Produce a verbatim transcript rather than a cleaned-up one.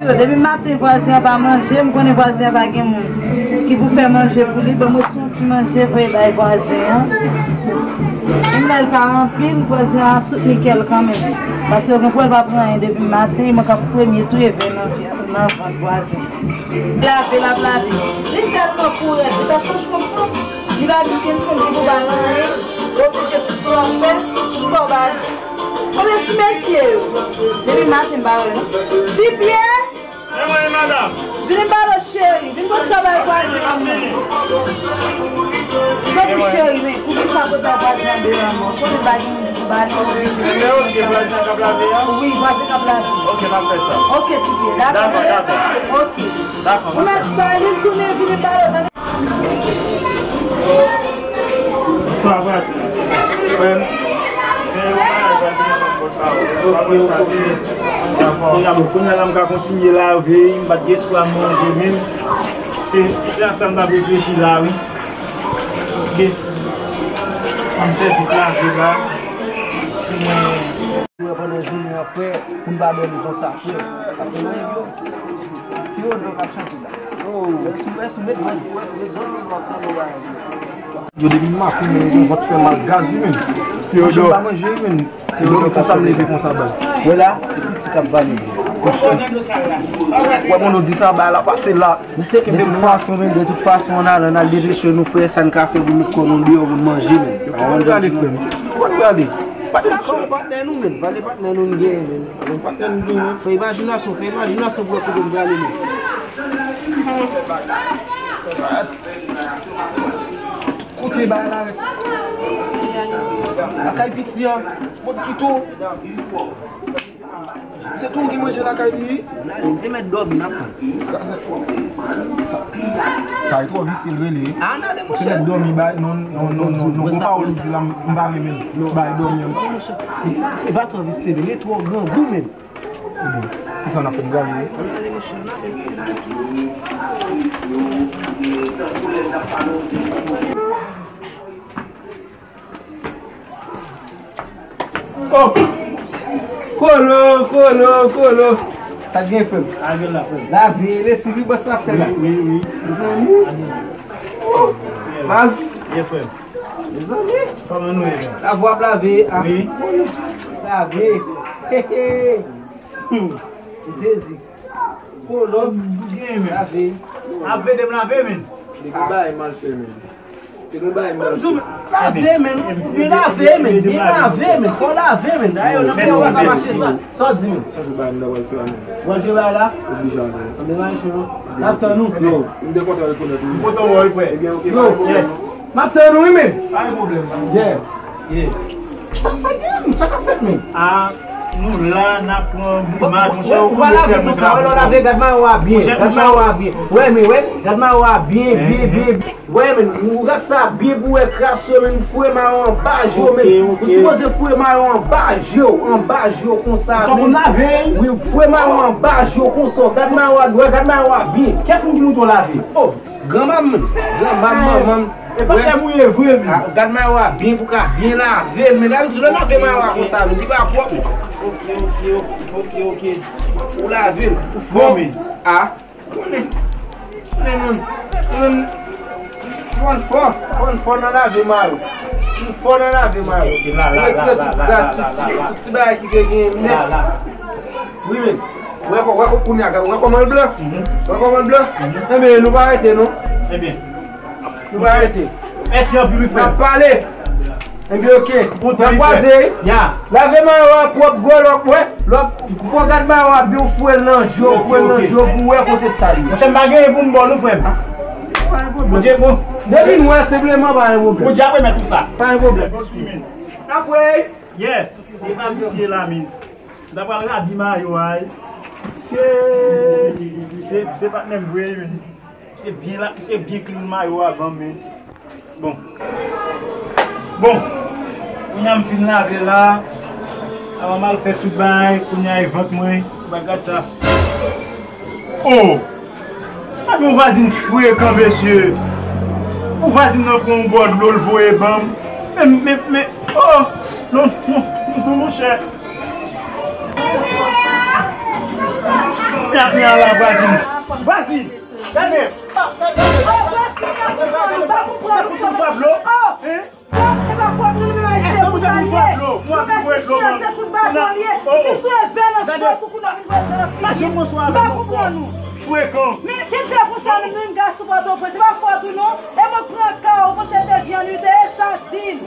Depi maten vwazen an pa manje, m konnen vwazen an pa gen moun ki pou fè manje pou li. Ban m ret sou yon ti manje voye bay vwazen an. Menm lè l pa anpil, vwazen an ap soutni kè l kanmenm. Paske yo gen pou wè l pa pran anyen depi maten, mwen k ap premye tou evè nan vi, nan vant vwazen. Lave l ap lave. Li tèlman kourèz, li pa chonj konn fanm. Li pa gen fanm ki pou ba l anyen, oblije tout sa w ap fè, fò w ba li. Konbyen ti mesye yo? Depi maten m pa wè non. Ti Pyè! E mwen, madanm. Vin m pale w cheri, vin pote sa bay vwazen an mwen. Vin pote cheri, men, pou ki sa pote bay vwazen an deyò an mwen? Konnen pa gen moun ki pou ba li. Enben, oke, vwazen k ap lave a? Wi, vwazen k ap lave. Oke, m ap fè sa. Oke, ti Pyè, dakò. Dakò, dakò. Oke. Dakò, m ap fè sa. Ou mèt bay li, l tounen, vin m pale w nan Bonswa, frè. Frè m. Kounye a la, m ka kontinye lave, m pa t gen espwa manje menm. Se, se a sa m t ap reflechi la, wi. Oke. M fè vit lave la. Pou mwen. Wè pandan jounen an, frè, pou n pa dòmi konsa, frè. Pase nan yo. Ti yo, nou k ap chante la. Oh. Wè sou, wè sou, met zòn. Yo, depi maten, men, yon vant fè mal gaz, wi, men. Yo, manje, yo pa manje, wi, men. Yo, konsa m leve konsa, bay. Wè la, piti k ap vale. Wè, moun nou di sa, bay la, pase la. Misye kenbe m fason, men, de tout fason, an alan, n al depeche nou, frè, sa n ka fè pou met kò nou deyò, pou n manje, men. Yo, pa gade, frè m. Pa gade. Pale, pale patnè nou, men. Pale patnè nou, n genyen, men. Pale patnè nou, men. Fè imajinasyon, fè imajinasyon pou wè kote n prale, men. Kote bagay la ret? Lakay piti an, mòd kito. Se tou ki manje lakay li, wi. Li te mèt dòmi, n ap tann. Sa, sa e twò visye l rele. Li te mèt dòmi, bay, non, non, non, non, non, gon pawòl li di la, m pa renmen l. Bay dòmi an. Se pa twò visye l, li twò grangou menm. Kisa n ap fè, n prale? Oh! Kolo, kolo, kolo. Sa k gen, frè m? Lavi la, frè m. Lavi, lesi, wi, bòs la fè la. Wi, wi, wi. Mezanmi. Oh! Baz. Ye, frè m. Mezanmi. Kòman nou ye, frè m? Lavi w ap lave, a. Wi. Lavi. He, he. Hmm. Jezi. Kolo. Gen, men. Lave. Ap ede m lave, men. Li gen bagay mal fè, men. Li gen bagay mal fè. Lave, men. Byen lave, men. Byen lave, men. Fò lave, men. Dayè, nan fè w pa ka mache sa. Sa w di, men? Sa se bagay m ta pral fè a, men. Manje bagay la? Oblije ale. Anben, manje, non. N ap tann ou. Yo, m te kontan rekonèt ou. M kontan wè w, frè. Ebyen, oke, pa gen pwoblèm, non. M ap tann ou, wi, men. Pa gen pwoblèm, pa gen pwoblèm. Yeah. Yeah. Sa, sa gen, sa k ap fèt, men? Ah, nou la, n ap pran imaj, monchè, ou konnen sèl mwen k ap pran. Wè, lè w lave, gad mayo a byen, gad mayo a byen. Wè, men, wè, gad mayo a byen, byen, byen, byen. Wè, men, ou gad sa byen pou wè kras yo, men, foure mayo anba je w, men. Ou sipoze foure mayo anba je w, anba je w konsa, men. Wi, foure mayo anba je w konsa, gad mayo a, wè, gad mayo a byen. Kiyès moun ki montre w lave? Oh! Granmanm, granmanm, manman. E pa lè mouye vre, wi. Ah, gad mayo a byen pou ka byen lave l. Men dabitid, lè w lave mayo a konsa, men, li pa pwòp, men. Ok, ok, ok, ok, ok. Ou lave l. Ou fò, men. Ah, konnen. Konnen, moun. Moun. Moun fò. Moun fò nan lave mayo. Moun fò nan lave mayo. Ok, la, la, la, la, la, la, la. Retire tout kras, tout ti, tout ti bagay ki te genyen, nèt. La, la. Wi, men. Wè kò, wè kò kounye a, wè kòman l blan? Mhm. Wè kòman l blan? Mhm. Enben, nou pa rete, non. Enben. Nou pa rete. Mèsi anpil, wi, frè. N ap pale. Enben, oke. N ap kwaze, wi. Ya. Lave mayo a pwòp, gwo lòk, wè. Lòk, fò gad mayo a byen, ou foure l nan je w, ou foure l nan je w pou wè kote sa ye. Monchè, m pa genyen pou m ba w, non, frè m. Pa gen pwoblèm. Bondye bon. Depi n wè, senpleman, pa gen pwoblèm. Bondye ap remèt ou sa. Pa gen pwoblèm. Bon, swimen. Apre. Yes. Se pa visye la, men. M ta pral rabi mayo a, wi. Se, se, se patnè m vre, men. Se byen la, se byen clean mayo a ban m, men. Bon. Bon. Kounye a m fin lave la. Avan m al fè tout bagay, kounye a e vant mwen. Ou pa gad sa. Oh! Gade yon vwazin frekan, mesye. Yon vwazin nan pran yon bò dlo, l voye ban m. Men, men, men, oh! Non, non, non, non, monchè. N ap nan la vwazin. Vwazin, gade. Fwa dlo. Hein? Èske ou te konn fwa dlo? Mwen ap voye dlo ban nou. Oh, oh. Gade. Pa janm pran swa avèk mwen ankò. Frekan. Men ki fè konsa menm nou menm gade sou Pòtoprens, se pa fòt ou non. E mwen pran ka ou, mwen se te vyann wi, te e sadin.